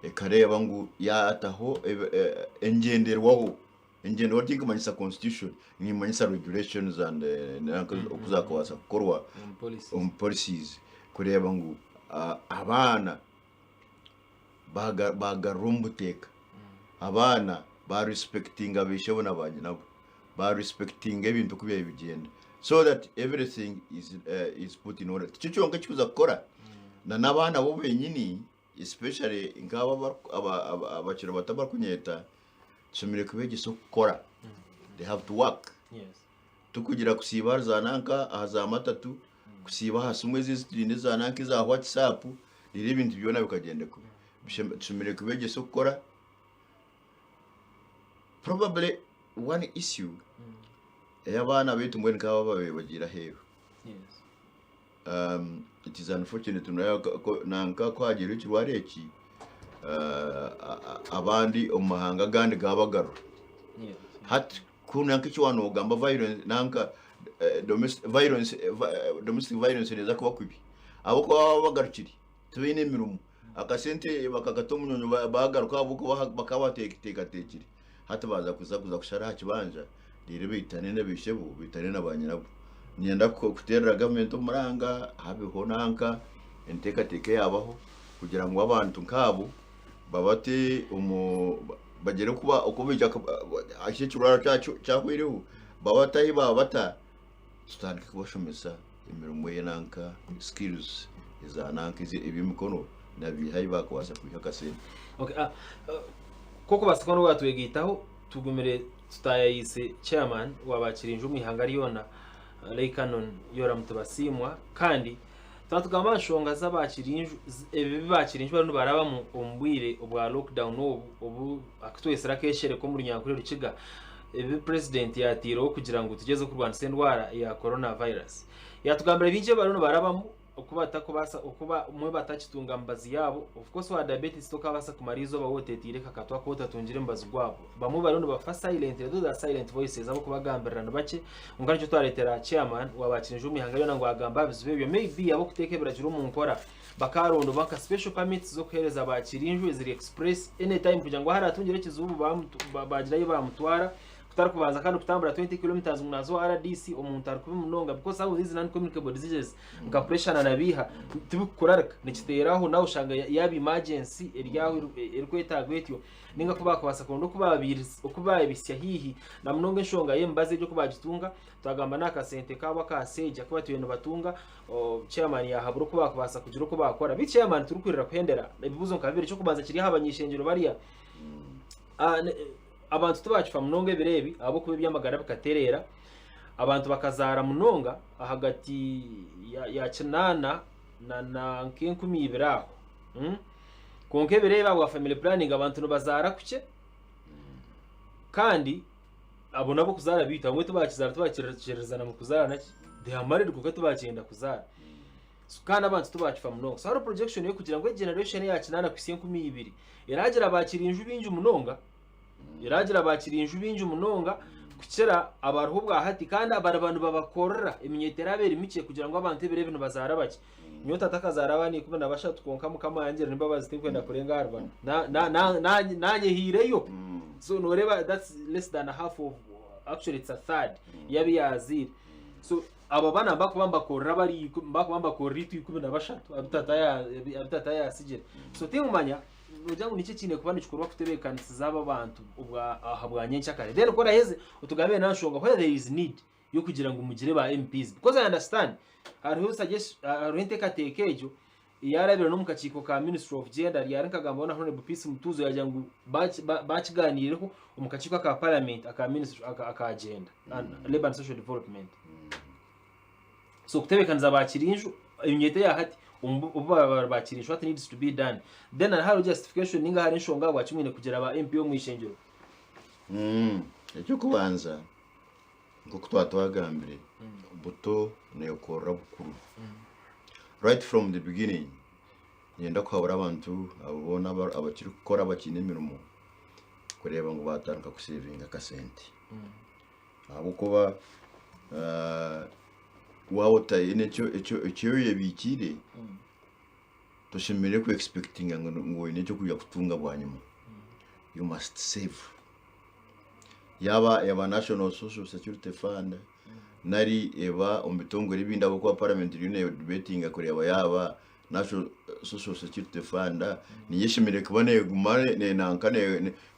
ekareeba ngu yaataho engyenderwaho. Engyenderwaho tinkumanyisa constitution, nimanyisa regulations and nanka oku zakubaasa kukorwa omu policies kureeba ngu abaana bagarurwa omu buteeka, abaana ba respectinga baishebo na banyinabo, ba respectinga ebintu oku byabaire bigyenda so that everything is put in order. Tikyo kyonka ekikuza kukora, na n'abaana bo benyini especially nk'abo abakiri bato abarikunyeeta, tushemereire kubeegyesa okukora. They have to work. Tikugira kusiiba ahari za nanka aha za matatu, kusiiba aha simu ezi ezitwine eza nanka eza WhatsApp, reero ebintu byona bikagyenda kubi. Tushemereire kubeegyesa okukora. Probably one issue ey'abaana baitu mbwenu nk'aba ababaire bagiire aheeru. It is unfortunate nanka ku hagiire ekirwara eki abandi omu mahanga agandi gabagarura. Hati ku nanka eki waaba nogamba violence nanka violence domestic violence neeza kuba kubi ahabw'okuba baaba bagarukire tibaine mirimo akasente bakakata omu nyonyo bagaruka ahabw'okuba bakaba bateekateekire hati baaza kuza kuza kushara aha kibanja reero baitane na baishebo baitane na baanyinabo. Niinyenda kuteerera gavumenti omuranga habeho nanka enteekateeka eyaabaho kugira ngu abantu nk'abo babate omu bagire oku baija eki ekirwara kyahweireho babate ahu baabata tutandike kubashomesa emirimo ye nanka skills eza nanka eby'emikono nabiiha ahu baakubaasa kwiha akasente. Okay, Nk'okubaasa kuba watwegaitaho tugumire tutaayayiise chairman wa Bakirinju omu ihanga ryona Lay Canon Yoram Tibasiimwa kandi twatugamba aha nshonga z'abakirinju ebi ebi Bakirinju bariyo nibarabamu omu bwire obwa lockdown obu obu akutwetsire akeshereko omu Runyankore Rukiga ebi president yateireho kugira ngu tugyeze kurwanisa endwara ya corona virus. Yatugambira bingi ebi bariyo nibarabamu oku batakubaasa oku bamwe batakitunga mibazi yaabo of course wa diabetes tokabaasa kumara eizooba waaba oteteire kakatwa aku otatungire mubazi gwabo bamwe bariyo nibafa silently those are silent voices abokubagambirira ni bakye kwonka nikyo twareetera chairman wa bakirinju omu ihanga ryona ngu agambe aha bizibu ebyo maybe abokuteeka ebiragiro omu nkora bakaronda oba nka special permits z'okuheereza bakirinju eziri express anytime kugira ngu aharatungire ekizibu bagira ahi bamutwara kutari kubanza kandi kutambura 20 kilometers ngu naaza owa RDC omuntu ari kubi munonga because some of these non communicable diseases nka pressure na nabiiha tibikukurarika nikiteera aho nawe oshanga yaaba emergency eri aho erikwetaagwa etyo ninga ku baakubaasa kuronda oku oku baabisya haihi na munonga enshonga y'emibazi egyo ku baagitunga twagamba n'aha kasente kaabo aka seegi aku batwire nibatunga chairman yaahabura oku baakubaasa kugira oku baakora beitu chairman turikwirira kuhendera ebibuuzo nka bibiri eky'okubanza kiri aha banyeishengyero bariya Abantu tibakifa munonga ebiro ebi ahabw'okuba eby'amagara bikatereera. Abantu bakazaara munonga ahagati ya, ya kinaana na, na nk'enkumi ibiri aho. Mm? Kwonka ebiro ebi ahabwa family planning abantu nibazaara kukye kandi abo nabo kuzaara baitu abamwe tibakizaara tibakikirizana mu kuzaara naki they are married kwonka tibakyenda kuzaara. So, kandi abantu tibakifa munonga. So hariho projection y'okugira ngu egeneration eya kinaana kuhitsya 2000 eragira bakirinju baingi munonga, eragira bakirinju baingi munonga kukira abariho obwa hati kandi abariba nibabakorera eminyeto eraba eri mikye kugira ngu abantu ebiro ebi nibazaara bakye. Nyowe tata akazaara abaana 13 kwonka Mukama yangirira embabazi tinkwenda kurenga ahari bana. Na, na, na, na, nanyehiireyo. So noreeba that's less than half of actually it's a third y'abi yaazaire. So Abo bana bakuba nibakorera abari bakuba nibakorera itwe 13 abu tata ya abu tata yasigire. So tinkumanya nogira ngu niki ekiine kuba nikikorwa kutebeekanisiza aba bantu obwa aha bwa nyenkyakare. Then ku oraheze otugambire n'aha nshonga where there is need. y'okugira ngu mugire ba MPs because I understand hariho suggest hariho enteekateeka egyo eyarabire n'omu kakiiko ka Ministry of Gender ryari nkagambaho na Honorable Peace Mutuuzo yagira ngu bakiganiireho omu kakiiko aka Parliament aka Ministry aka Gender and Labour and Social Development. So kutebeekaniza ba Kirinju eminyeeto eya hati obu baba ba Kirinju what needs to be done. Then hariho justification ninga hariho enshonga ahabwaki mwine kugira ba MP omu ishengyero. Eky'okubanza nk'oku twaba twagambire buto neekorera bukuru. Right from the beginning niinyenda kuhabura abantu abo boona abakiri kukora abakiine emirimo kureeba ngu baatandika kusevinga akasente. Ahabw'okuba waaba otaine eki oyebiikiire, toshemereire ku expectinga ngu oine eki orikwija kutunga bwanyima. You must save. Yaaba eba National Social Security Fund nari eba omu bitongore ebindi ahabw'okuba parliament eriyo nedebatinga kureeba yaaba National Social Security Fund niyo eshemereire kuba neguma nenanka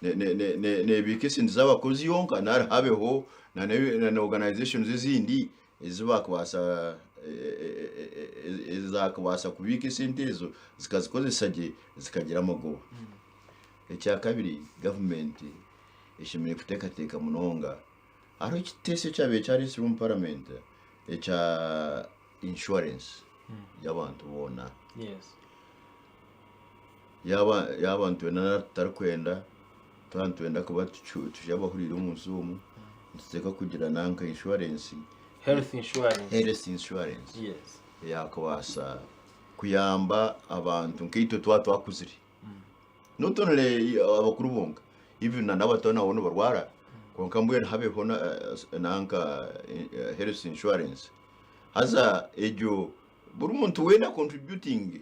nebiika esente z'abakozi yonka nari habeho na organizations ezindi ezi bakubaasa ezakubaasa kubiika esente ezo zikazikozesa gye zikagira amagoba. Ekyakabiri gavumenti eshemereire kuteekateeka munonga hariho ekiteeso ekyabaire kyareetsirwe omu parliament ekya insurance y'abantu boona. Yaaba yaaba nitwenda nari tutarikwenda, twaba nitwenda kuba turi abahuriire omu nsi omu, nituteekwa kugira nanka insurance, Health insurance. health insurance eyakubaasa kuyamba abantu nkaitwe twaba twakuzire. Not only abakuru bonka, even na n'abato nabo nibarwara, kwonka mbwenu habeho nanka health insurance. Haza egyo buri muntu weena contributing,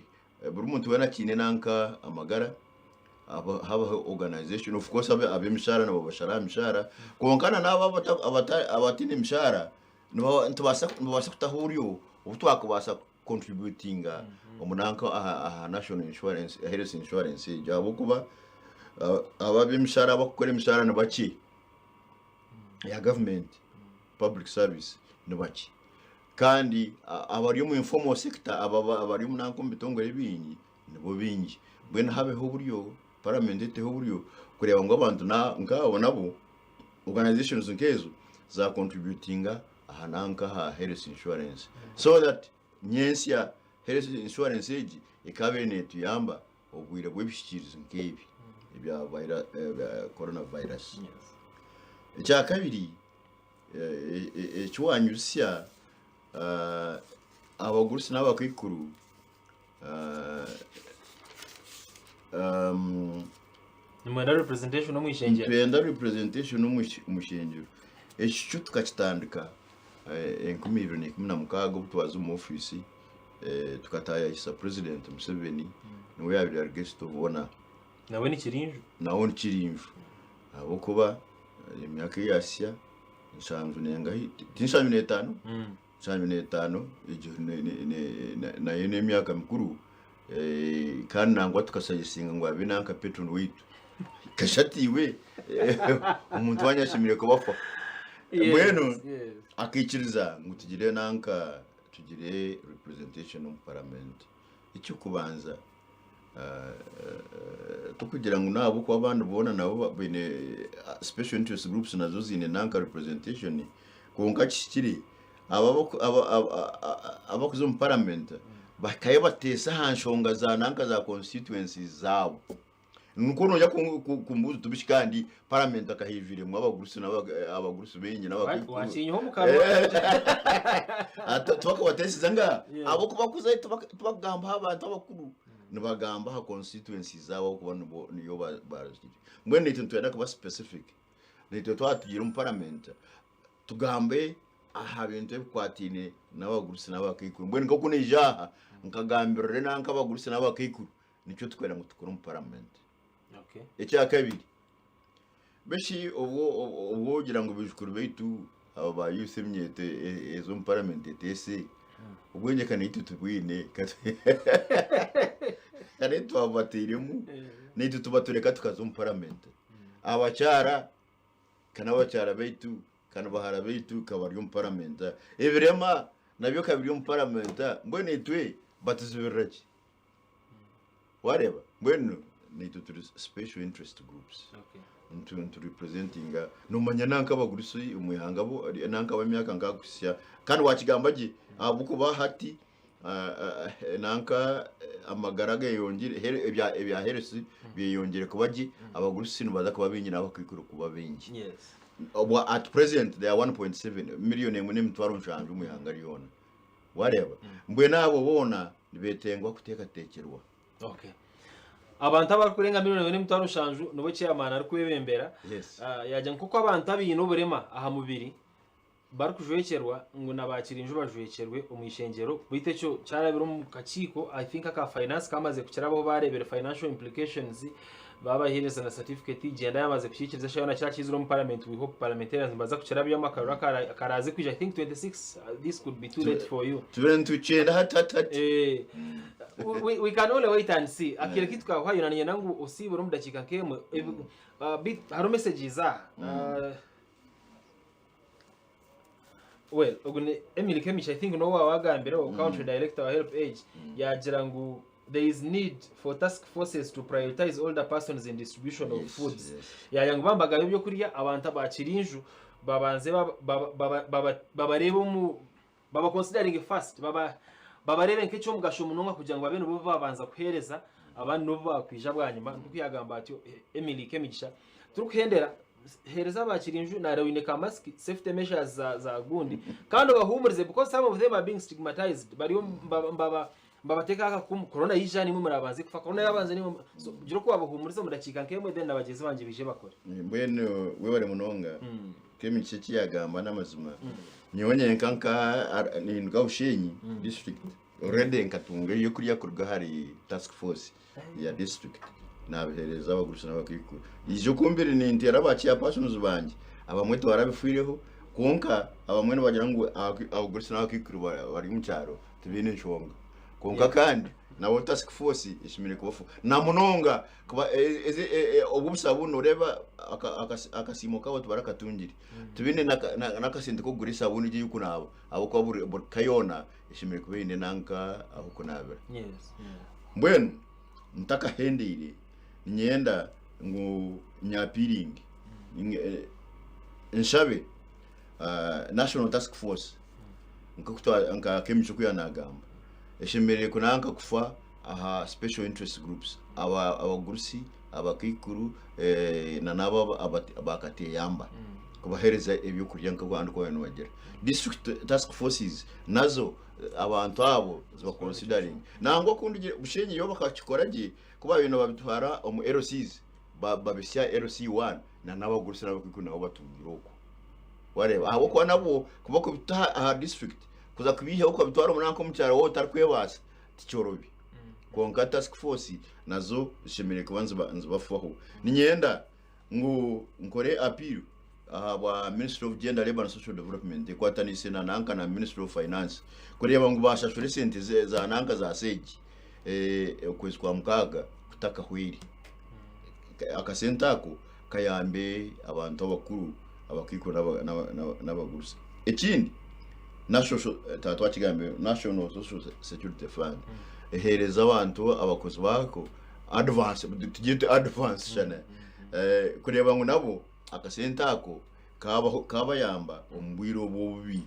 buri muntu weena akiine nanka amagara, habaho organization, of course ab'emishaara nibabashara aha mishaara, kwonka na n'abo abataine mishaara nibabaasa kutaho oburyo obu twakubaasa contributinga omu nanka aha national insurance, health insurance egyo ahabw'okuba abo ab'emishaara abakukora emishaara ni bakye eya gavumenti public service ni bakye kandi abari omu informal sector aba abari omu nanka omu bitongore ebingi nibo baingi mbwenu habeho oburyo parliament eteho oburyo kureeba ngu abantu nk'abo nabo organizations nk'ezo za contributinga aha nanka aha health insurance so that nyentsya health insurance egi ekabaire netuyamba obwire bw'ebihikiirizi nk'ebi ebya corona virus. Ekyakabiri eki wanyutsya abagurusi n'abakaikuru Nimwenda representation omu ishengyero? Nitwenda representation omu ishengyero. Eki kyo tukakitandika 2016 obu twaza omu ofiisi tukatayayisa president Museveni niwe yaabaire ari guest of honour. Nawe ni Kirinju? Nawe ni Kirinju ahabw'okuba emyaka ei yaasya nshanju nengahi ti nshanju n'etaano? 75 egyo nayo n'emyaka mikuru kandi nangwa tukasayesinga ngu abe nanka patron waitu kashati iwe omuntu wanyu ashemereire kuba afa mbwenu akaikiriza ngu tugire nanka tugire representation omu parliament eky'okubanza Tikugira ngu n'ahabw'okuba abandi boona nabo baine special interest groups nazo ziine nanka representation kwonka kihikire abo abakuza omu parliament bakayo bateesa aha nshonga za nanka za constituencies zaabo. Nikwo noija kumbuuza oti bishi kandi parliament akahaijwiremu abagurusi abagurusi baingi n'abakaikuru. Wakinyiha omu kanwa. Tibakabateesize nga ahabw'okuba kuzayo tibakugamba aha bantu abakuru. Nibagamba aha constituencies zaabo ahabw'okuba nibo niyo barugire. Mbwenu naitwe nitwenda kuba specific. Naitwe twaba tugiire omu parliament tugambe aha bintu ebikwataine n'abagurusi n'abakaikuru. Mbwenu nk'oku naija aha nkagambirira nanka abagurusi n'abakaikuru, nikyo turikwenda ngu tukore omu parliament. Okay. Ekyakabiri, bishi obwo obwo ogira ngu baijukuru baitu aba ba youth eminyeeto eza omu parliament eteese, obwengye ka naitwe tubwine ka naitwe twabubatairemu, naitwe tubatureka tukaza omu parliament. Abakyara, ka n'abakyara baitu. Kandi bahara baitu ka bari omu paramenta. Ebirema nabyo ka biri omu paramenta, mbwenu itwe batuzibirira ki? Wareeba? Mbwenu naitwe turi special interest groups. Okay. Nitu nitu representinga nomanya nanka abagurusi omu ihanga bo nanka ab'emyaka nkakuhitsya kandi wakigamba gye ahabw'okuba hati ah, ah, nanka amagara geyongire here- ebya ebya health byeyongire kuba gye abagurusi nibaza kuba baingi n'abakaikuru kuba baingi. Yes. Obwa at present there are 1.7 million emwe n'emitwaro nshanju omu ihanga ryona. Wareeba? Mbwenu abo boona nibetengwa kuteekateekyerwa. Okay. Abantu abarikurenga milioni emwe n'emitwaro nshanju nibo chairman arikwebembera. Yes. Ah, yagira ngu nk'oku abantu abaine oburema aha mubiri barikujwekyerwa ngu na baakirinju bajwekyerwe omu ishengyero beitu ekyo kyarabire omu kakiiko I think aka finance kamaze kukirabaho baareebire financial implications Baabaheereza na certificate, gyenda yamaze kukiikiriza eshaaha yoona kyakiizire omu parliament, we hope parliamentarians nibaza kukirabyamu akaruru akara- akaraaze kwija, I think 26, this could be too late for you. Tube nitukyenda hati hati hati. Eh, we, we- we can only wait and see. Akaire kaitu kahwayo na niinyenda ngu osiibure omu dakiika nk'emwe. Ebi- Hariho messages aha. Well, ogu ni Emily Kemigisha, I think n'owu waaba wagambireho, country director wa Help Age, yagira ngu there is need for task forces to prioritize older persons in distribution of Yes, foods. yes. Yagira ngu bambagayo ebyokurya abantu abakiri nju babanze babareebe omu baba considering first baba babareebe nk'eky'omugasho munonga kugira ngu babe nibo babanza kuheereza abandi n'obu bakwija bwanyima nk'oku yagamba atyo Emily Kemigisha. Turikuhendera heereza abakiri nju nare oine ka mask safety measures za, za gundi kandi obahuumurize because some of them are being stigmatized bariyo mbaba, mbaba mbabateekaho akakumu corona yaija nimwe murabanze kufa corona yabanza nimwe so gira oku wabahuumuriza omu dakiika nk'emwe then na bagyenzi bangye baije bakore. Mbwenu webare munonga Kemigisha eki yagamba n'amazima nyowe nyenka nka ninduga Bushenyi district already nkatunga ebyokurya kuruga ahari task force ya district nabihereza abagurusi n'abakaikuru ija okumbire ninteera ba chairpersons bangye abamwe tibarabifiireho kwonka abamwe nibagira ngu abagurusi n'abakaikuru bari omu kyaro tibaine nshonga kwonka kandi nabo task force eshemereire kubafaho na munonga kuba obwo obusabuuni noreeba akasiimo kaabo tibarakatungire tibaine n'akasente k'okugura esabuuni egyo ey'okunaaba ahabw'okuba buri ka yoona eshemereire kuba eine nanka ah'okunaabira. Mbwenu ntakahendeire niinyenda ngu nyapiiringe nshabe National Task Force nka Kemigisha oku yaanagamba eshemereire kunanka kufa aha special interest groups abagurusi, abakaikuru nana abo abakateyamba kubahereza ebyokurya nk'oku abandi oku bariyo nibagira. District task forces nazo abantu abo ziba considering. Nangwa okundi Bushenyi yo bakakikora gye ku baabaire nibabitwara omu LCs babisya LC1 nana abagurusi n'abakaikuru nabo batungire okwo. Wareeba ahabw'okuba nabwo kuba kubita aha district kuza kubiihaho okabitwara omu nanka omu kyaro waaba otarikwebaasa tikyorobi. Kwonka task force nazo zishemereire kuba nizibafaho. Niinyenda ngu nkore appeal aha bwa Ministry of Gender, Labour and Social Development ekwataniise na nanka na Ministry of Finance kureeba ngu baashashura esente za nanka za seegi okwezi kwa mukaaga kutakahweire. Akasente ako kayambe abantu abakuru, abakaikuru n'abagurusi. Ekindi, twakigambire, National Social Security Fund eheereza abantu abakozi baako advance, tugyete advance shana, kureeba ngu nabo akasente ako kabayamba omu bwire obu obubi.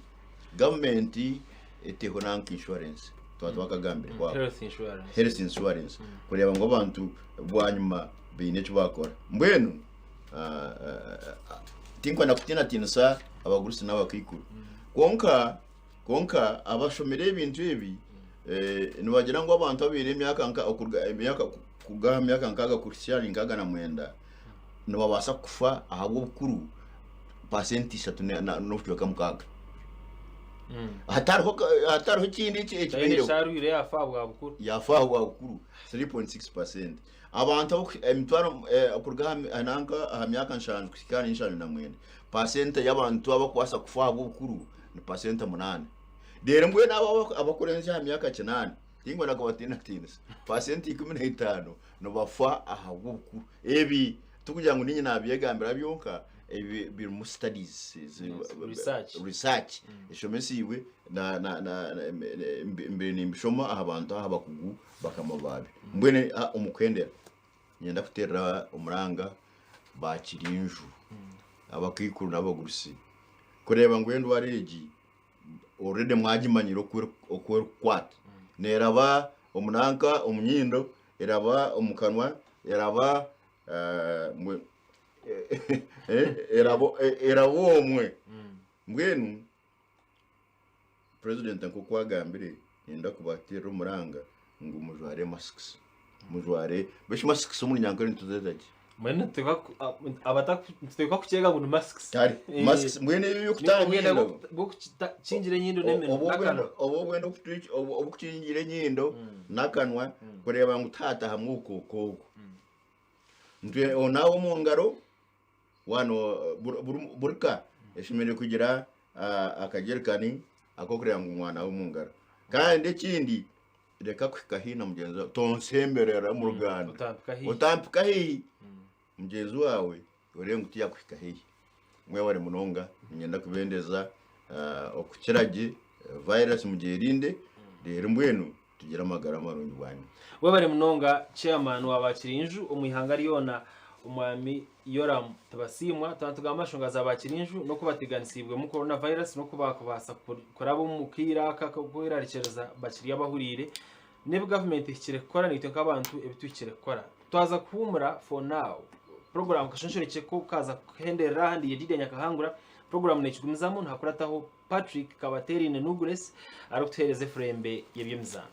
Gavumenti eteho nanka insurance, twaba twakagambire kwako. Health insurance. Health insurance kureeba ngu abantu bwanyima baine eki baakora. Mbwenu tinkwenda kutiinatiinisa abagurusi n'abakaikuru kwonka kwonka abashomire ebintu ebi nibagira ngu abantu abaine emyaka nka okuruga emyaka kuruga aha myaka nkaaga kuhitsya ahari nkaaga na mwenda nibabaasa kufa ahabw'obukuru pasenti ishatu n'obucweka mukaaga. Hatariho hatariho ekindi ekibaireho. Ekyarwire yaafa ahabwa bukuru. Yaafa ahabwa bukuru 3.6%. Abantu abu emitwaro okuruga aha nanka aha myaka nshanju kuhika ahari nshanju na mwenda, pasente y'abantu abakubaasa kufa ahabw'obukuru ni pasente munaana. Reero mbwenu abo abakurenzya aha myaka kinaana, tinkwenda kubatiinatiinisa, pasente 15 nibafa ahabw'obukuru. Ebi tikugira ngu niinye naabyegambira byonka. ebi birimu studies Yes, research. Research eshomesiibwe na na na na- mbire nimbishoma aha bantu aha bakugu bakama baabyo. Mbwenu omu kuhendera niinyenda kuteerera omuranga baakirinju, abakaikuru n'abagurusi kureeba ngu endwara egi already mwagimanyire oku oku erikukwata. Neeraba omu nanka omu nyindo, eraba omu kanwa, eraba eraba omwe. Mbwenu Purezidenti nk'oku agambire, niinyenda kubateerera omuranga ngu mujware masks. Mujware, beshi masks omu Runyankore nituzeeta ki? Mbwenu nituteekwa ku- a- abataku- nituteekwa kukyega ngu ni masks. Kare, Eh, masks mbwenu ebi Ni eby'okutanga obwenda enyindo. bw'okukingira enyindo n'eminwa Obu obwenda n'akanwa. obu obwenda obukukingira enyindo n'akanwa kureeba ngu tihatahamu obukooko obwo. Ntwe onaabe omu ngaro Wano buri ka eshemereire kugira akajerikani ak'okureeba ngu mwana omu ngaro. Kandi ekindi reka kuhika haihi na mugyenzi waawe, tonsemberera omu ruganda, otampika haihi mugyenzi waawe oreebe ngu tiyakuhika haihi. Mwebare munonga, niinyenda kubendeza okukira gye, virus mugyerinde reero mbwenu Tugire amagara marungi bwanyima. Webare munonga chairman wa Bakirinju omu ihanga ryona Omwami Yoram Tibasiimwa. Twaba nitugamba aha nshonga za Bakirinju n'oku bateganisiibwemu Corona virus n'oku baakubaasa kuraba omu kaire aka ak'okwerarikiriza bakiri abahuriire n'ebi gavumenti ehikire kukora naitwe nk'abantu ebi tuhikire kukora. Twaza kuhuumura for now. Puroguraamu kashonshorekye ko kaaza kuhenderera aha ndi Yedidia Nyakahangura. Puroguraamu neekigumizamu nihakurataho Patrick Kabateerine Nugures arikutuheereza efurembe y'eby'emizaano.